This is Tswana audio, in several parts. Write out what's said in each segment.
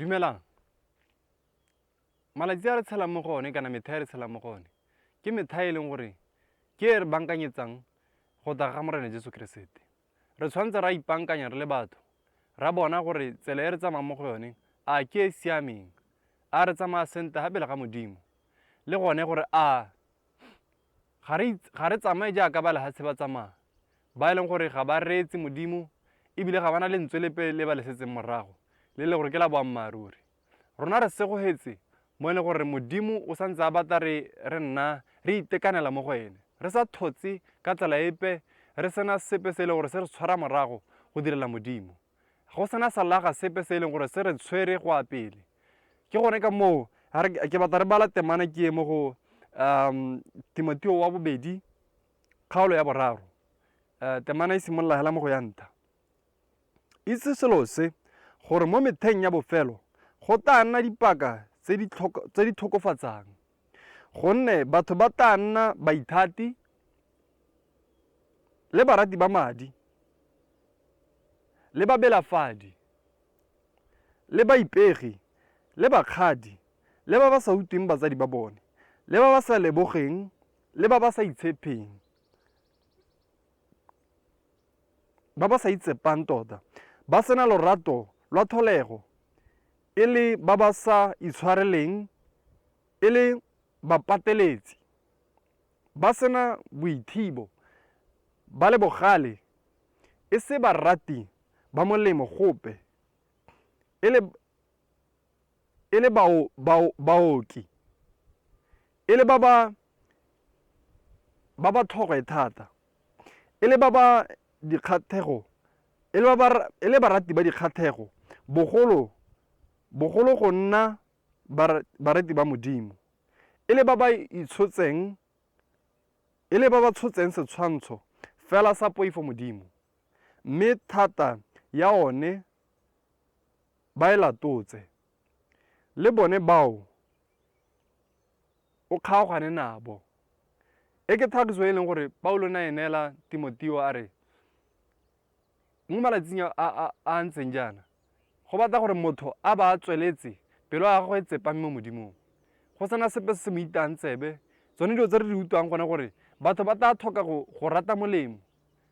Dumelang. Malatsi a re tshelang mo go one kana metlha e re tshelang mo go one ke metlha e leng gore ke e re bankanyetsang go tla ga Morena Jesu Keresete. Re tshwanetse ra ipankanya re le batho, ra bona gore tsela e re tsamayang mo go yone a ke e e siameng, a re tsamaya sentle ga pele ga Modimo, le gone gore a ga re tsamaye jaaka ba lehatshe ba tsamaya, ba e leng gore ga ba reetse Modimo ebile ga ba na lentswe lepe le ba le setseng morago le le gore ke la boammaaruri. Rona re segogetse mo e leng gore Modimo o santse a batla re re nna re itekanela mo go ene, re sa thotse ka tsela epe, re sena sepe se e leng gore se re tshwara morago go direla Modimo. Go sena salaga sepe se e leng gore se re tshwere go ya pele. Ke gone ka moo ke batla re bala temana ke e mo go Timotheo wa bobedi kgaolo ya boraro. Temana e simolola hela mo go ya ntlha. Itse selo se, gore mo metlheng ya bofelo go tlaa nna dipaka tse di tlhokofatsang, gonne batho ba tlaa nna baithati le barati ba madi le babelafadi le baipegi le bakgadi le ba ba sa utlweng batsadi ba bone le ba ba sa lebogeng le ba ba sa itshepheng. Ba ba sa itsepang tota, ba sena lorato lwa tlholego, e le ba ba sa itshwareleng, e le bapateletsi, ba sena boithibo, ba le bogale, e se barati ba molemo gope, e le e le bao, bao, baoki, e le ba ba, ba ba tlhogo e thata, e le ba ba dikgathego, e le ba ba, e le barati ba dikgathego, bogolo, bogolo go nna barati ba Modimo, e le ba ba itshotseng, e le ba ba tshotseng setshwantsho fela sa poifo Modimo, mme thata ya one ba e latotse, le bone bao o kgaogane nabo. E ke tlhagiso e leng gore Paulo ne a e neela Timoteo a re, mo malatsing a a a ntseng jaana, go batla gore motho a ba a tsweletse pelo ya gagwe e tsepame mo Modimong. Go sena sepe se se mo itayang tsebe, tsone dilo tse re di utlwang gone gore batho ba tla tlhoka go go rata molemo,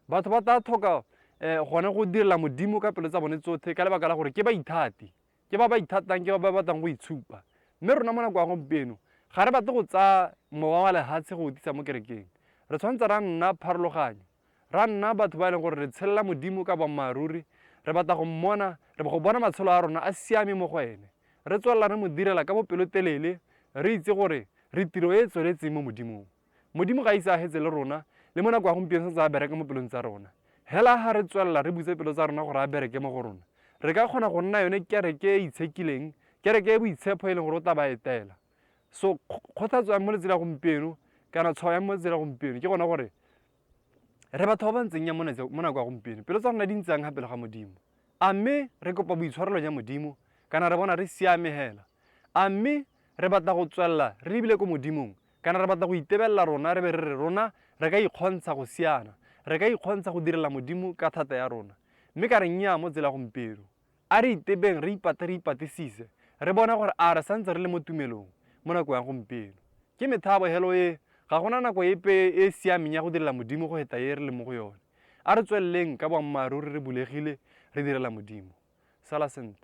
batho ba tla tlhoka gone go direla Modimo ka pelo tsa bone tsotlhe ka lebaka la gore ke baithati. Ke ba ba ithatang, ke ba ba batlang go itshupa. Mme rona mo nako ya gompieno, ga re batle go tsaya mowa wa lehatshe go o tlisa mo kerekeng. Re tshwanetse ra nna pharologanyo, ra nna batho ba e leng gore re tshelela Modimo ka boammaaruri, re batla go Mmona, re go bona matshelo a rona a siame mo go Ene. Re tswelela re Mo direla ka bopelotelele, re itse gore re tiro e e tsweletseng mo Modimong. Modimo ga a ise a hetse le rona, le mo nako ya gompieno santse a bereka mo pelong tsa rona. Hela ha re tswelela re butse pelo tsa rona gore a bereke mo go rona, re ka kgona go nna yone kereke e e itshekileng, kereke e boitshepho e leng gore o tla ba etela. So kgothatso ya mo letsatsi la gompieno kana tshwao ya mo letsatsi la gompieno ke gona gore re batho ba ba ntseng yang mo nako ya gompieno, pelo tsa rona di ntseng ga pele ga Modimo. A mme re kopa boitshwarelo ja Modimo kana re bona re siame hela? A mme re batla go tswelela re lebile ko Modimong Kana re batla go itebelela rona re be re re rona re ka ikgontsha go siana, re ka ikgontsha go direla Modimo ka thata ya rona. Mme ka re nnyaa mo tsela gompieno. A re itebeng re ipate re ipatisise, re bone gore a re santse re le mo tumelong mo nakong ya gompieno. Ke methabo helo e, ga gona nako epe e e siameng ya go direla Modimo go heta e re leng mo go yone. A re tsweleleng ka boammaaruri re bulegile re direla Modimo. Sala sentle.